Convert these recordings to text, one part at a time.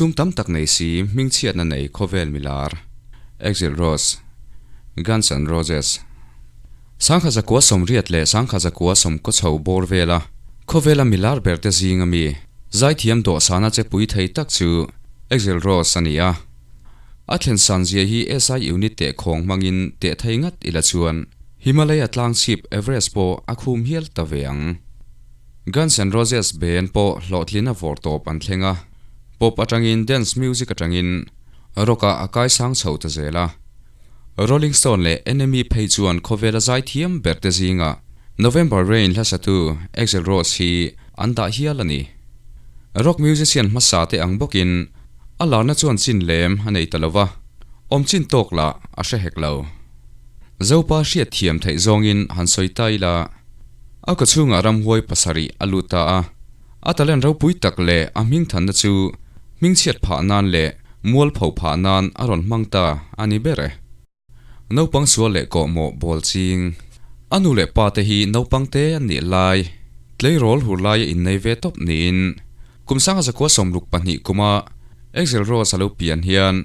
Sum tam tak nei si hmingchhiatna nei khawvel milar, Axl Rose, Guns N' Roses. Sangha zakua 80 leh sangha zakua sawmkaw chho bawr vela khawvela milar berte zinga mi zaithiam dawhsana che pui thei tak chu Axl Rose a ni a. A thlen san zia hi SI unit teh khawng hmangin teh thei ngat ila chuan Himalaya tlang chhip Everest pawh a khum hial ta ve ang. Guns N' Roses band pawh hlawhtlin a vawr tawp an thleng a, pop atangin dance music atangin rock ah a kaisang chho ta zel a. Rolling Stone leh NME phei chuan khawvela zaithiam ber te zingah November Rain hlasatu Axl Rose hi an dah hial a ni. Rock musician hmasa te ang bawkin a larna chuan chin lem a nei ta lo va, awm chin tawk lah a hre hek lo. Zopa hriat thiam theih zawngin han sawi ta ila, a kawchhungah ramhuai pasarih a lut ta a, a talent ropui tak leh a hmingthanna chu hmingchhiat phah nan leh mualpho phah nan a rawn hmang ta a ni ber e. Naupang sual leh kawhmawh bawl ching. A nu leh pa te hi naupang te an nih lai, tleirawl hur laia innei ve tawp niin kum sanga zakua 62 kuma Axl Rose a lo pian hian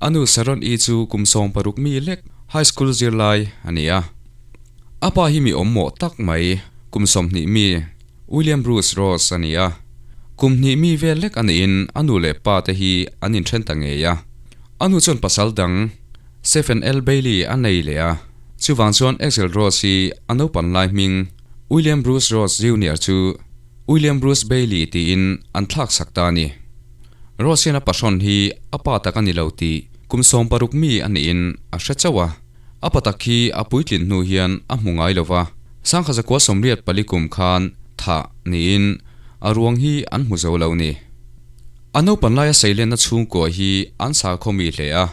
a nu Sharon E chu kum 16 mi lek high school zirlai a ni a. A pa hi mi awm mawh tak mai kum 20 mi William Bruce Rose a ni a. Kum hnih mi vel lek a niin a nu leh pa te hi an inthen ta ngei a. A nu chuan pasal dang Stephen L. Bailey a nei leh a, chuvang chuan Axl Rose hi a naupan lai hming William Bruce Rose Junior chu William Bruce Bailey tiin an thlak sak ta a ni. Rose hian a pahrawn hi a pa tak a ni lo tih kum 60 mi a niin a hre chauh a, a pa tak hi a puitlin hnu hian a hmu ngai lo va, sangha zakua 84 kum khan thah niin a ruang hi an hmu zo lo ni. A naupan laia seilenna chhungkua hi an sakhaw mi hle a.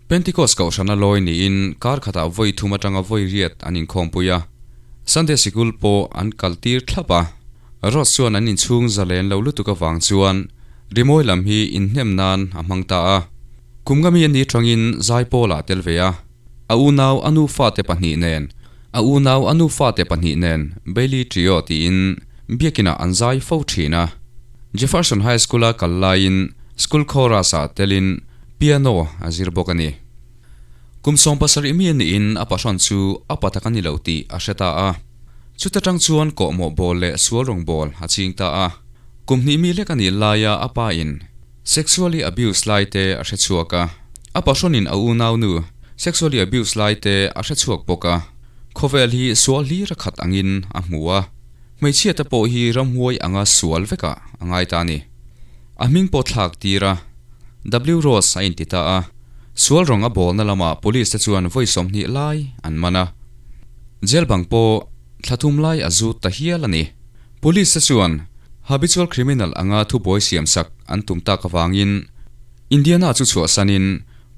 Pentecost kohhrana lawi niin kar khatah vawi thum atanga vawi riat an inkhawmpui a. Sunday sikul pawh an kal tir thlap a. Rose chuan an inchhung zalen lo lutuk avang chuan rimawi lam hi inhnem nan a hmang ta a. Kum nga mi a ni tangin zaipawl ah tel ve a. A unau a nu fate pahnih nen A unau a nu fate pahnih nen Bailey Trio tiin biakinah an zai fo thin a. Jefferson High School a kal laiin school chorus ah telin piano a zir bawk a ni. Kum 70 mi a niin a pahrawn chu a pa tak a ni lo tih a hre ta a. Chuta tang chuan kawhmawh bawl leh sual rawng bawl a ching ta a. Kum hnih mi lek a nih laia a pa in sexually abuse lai te a hre chhuak a. A pahrawnin a unau nu sexually abuse lai te a hre chhuak bawk a. Khawvel hi sual hlir a khat angin a hmu a. Hmeichhia te pawh hi ramhuai anga sual vekah a ngai ta a ni. A hming pawh thlak tir a, W Rose a inti ta a. Sual rawng a bawlna lamah police te chuan vawi 20 lai an man a. Jail bang pawh thla thum lai a zut ta hial a ni. Police te chuan habitual criminal anga thubuai siam sak an tum tak avangin Indiana chu chhuahsanin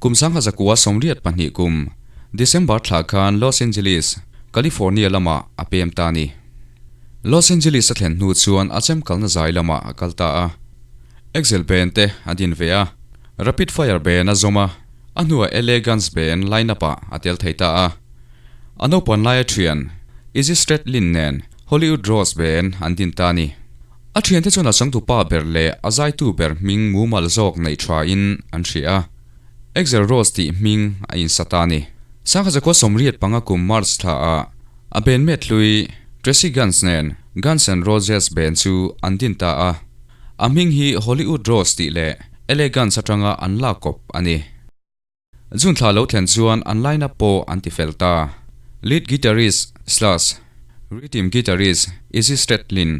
kum 1982 kum December thla khan Los Angeles, California lamah a pem ta a ni. Los Angeles a thlen hnu chuan a chem kalna zai lamah a kal ta a. Axl band te a din ve a, Rapid Fire band a zawm a, a hnuah LA Guns band line-up ah a tel thei ta a. A naupan laia thian Izzy Stradlin nen Hollywood Rose band an din ta a ni. A thiante chuan a changtu pa ber leh a zaitu ber hming mumal zawk neih tha in an hria a. Axl Rose tih hming a insa ta a ni. 1985 kum March thla ah a band met hlui Tracii Guns nen Guns N' Roses band chu an din ta a. A hming hi Hollywood Rose tih leh LA Guns atanga an lak kawp a ni. June thla lo thlen chuan an line up pawh an ti fel ta. Lead guitarist Slash, rhythm guitarist Izzy Stradlin,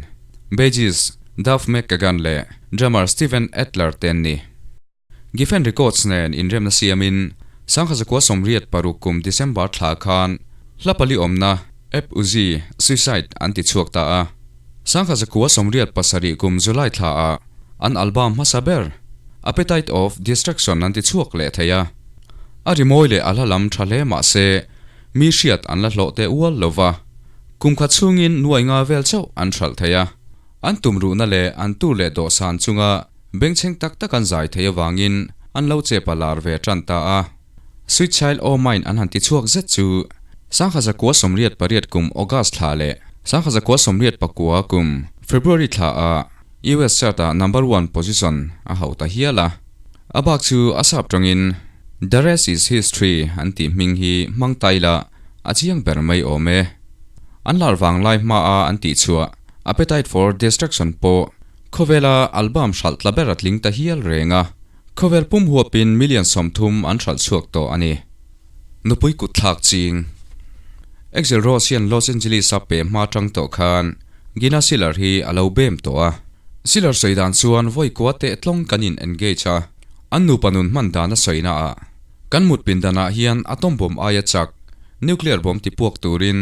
bassist Duff McKagan leh drummer Steven Adler te an ni. Geffen Records nen inremna siamin 1986 kum December thla khan hla pali awmna Ep Uzi, Suicide an ti chhuak ta a. 1987 kum July thla ah an album hmasa ber Appetite of Destruction an ti chhuak leh thei a. A rimawi leh a hla lam tha hle mah se mi hriat an la hlawh teh ual lo va, kum khat chhungin nuai nga vel chauh an hralh thei a. An tumruhna leh an tur leh dawhsan chunga bengchheng tak tak an zai thei avangin an lo che palar ve tan ta a. Sweet Child O' Mine an han ti chhuak zet chu 1988 kum August thla leh 1989 kum February thla ah US chart ah number one position a hauh ta hial a. A bak chu a sap tangin The rest is history an tih hming hi hmang ta ila a chiang ber mai awm e. An lar vang lai hma a an tih chhuah Appetite for Destruction pawh khawvela album hralh tla ber a tling ta hial reng a, khawvel pum huapin million 30 an hralh chhuak tawh a ni. Nupui kut thlak ching. Axl Rose hian Los Angeles a pe hma tang tawh khan Gina Siller hi a lo bem tawh a. Siller sawi dan chuan vawi kua teh tlawng kan in engage a, an nupa nun hman dan a sawina ah kan mut pindan ah hian atom bomb aia chak nuclear bomb ti puak turin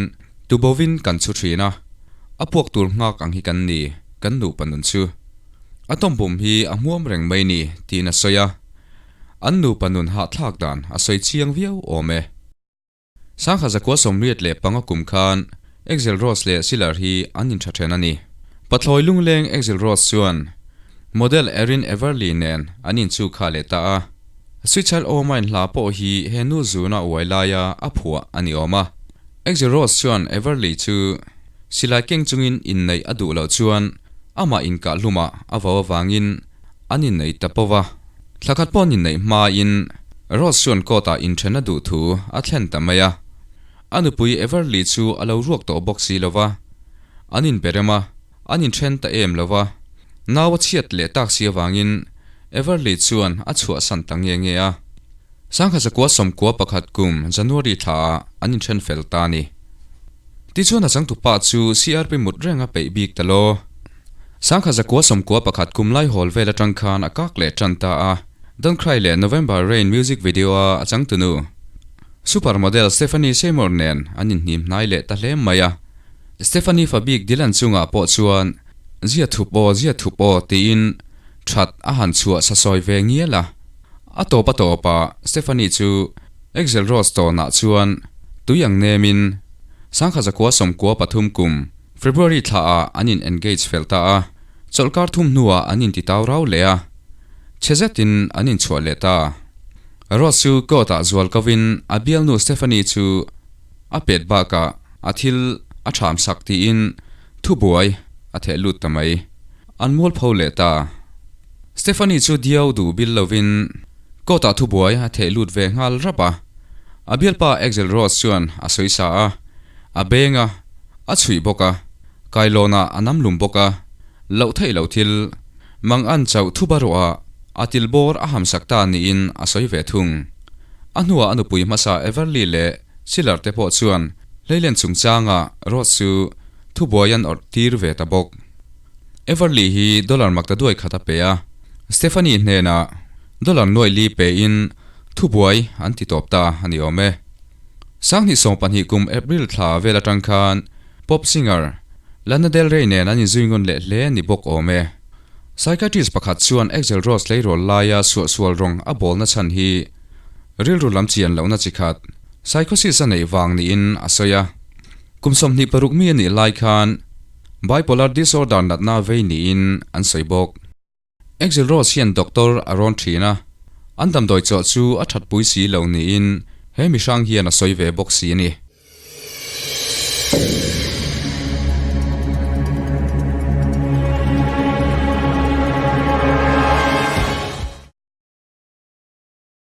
tubovin kan chhu thin a, a puak tur nghak ang hi kan ni kan nupa nun chu. Atom bomb hi a hmuam reng mai ni tiin a sawi a. An nupa nun hahthlak dan a sawi chiang viau awm e. Sangha zakua 85 kum khan Axl Rose leh Siller hi an intha then a ni. Pathlawi lungleng Axl Rose chuan model Erin Everly nen an inchu kha leh ta a. Sweet Child O' Mine hla pawh hi he nu zuna uai laia a phuah a ni awm a. Axl Rose chuan Everly chu silai keng chungin inneih a duh loh chuan amah inkahlumah a vo avangin An inneih ta pawh a, thla khat pawh an inneih hmain Rose chuan court ah inthen a duh thu a thlen ta mai a. A nupui Everly chu a lo ruak tawh bawk si lo va, an inberem a, an inthen ta em lo va, nau a chhiat leh tak si avangin Everly chuan a chhuahsan ta nge nge a. 1991 kum January thla ah an inthen fel ta a ni. Tichuan a changtupa chu CRP mut reng a peih bik ta lo. 1991 kum lai hawl vel atang khan a kak leh tan ta a, Don't Cry leh November Rain music video a a changtunu super model Stephanie Seymour nen an inhnim hnai leh ta hle mai a. Stephanie fa bik Dylan chungah pawh chuan Zia thup aw, zia thup aw tiin that a han chhuah sasawi ve ngial a. A tawp a tawpah Stephanie chu Axl Rose tawnah chuan tui ang nemin 1993 kum February thla ah an in engage fel ta a, chawlhkar thum hnuah an inti tau rau leh a, chhe zetin an inchhuah leh ta. Rose chu court ah zual kovin a bialnu Stephanie chu a pet bakah a thil a tham sak tiin thubuai a theh lut ta mai. An mualpho leh ta. Stephanie chu diau duh bil lovin court ah thubuai a theh lut ve nghal rap a, a bialpa Axl Rose chuan a sawi sa a, a beng a, a chhuih bawk a, kailawnah a nam lum bawk a, loh theih loh thil, mang an chauh thuba ruah a til bawr a hamsak ta niin a sawi ve thung. A hnuah a nupui hmasa Everly leh Schiller te pawh chuan hleilen chungchangah Rose chu thubuai an awrh tir ve ta bawk. Everly hi dollar makta duai khat a pe a, Stephanie hnenah dollar nuaih li pein thubuai an ti tawp ta a ni awm e. 2020 kum April thla vel atang khan pop singer Lana Del Rey nen an inzui ngun leh hle ni bawk awm e. Psychiatrist pakhat chuan Axl Rose tleirawl laia suahsual rawng a bawlna chhan hi rilru lam chian lohna chi khat, psychosis a neih vang niin a sawi a. Kum 26 mi a nih lai khan bipolar disorder natna vei niin an sawi bawk. Axl Rose hian doctor a rawn thin a, an damdawi chawh chu a thatpui si lo niin he mihrang hian a sawi ve bawk si a ni.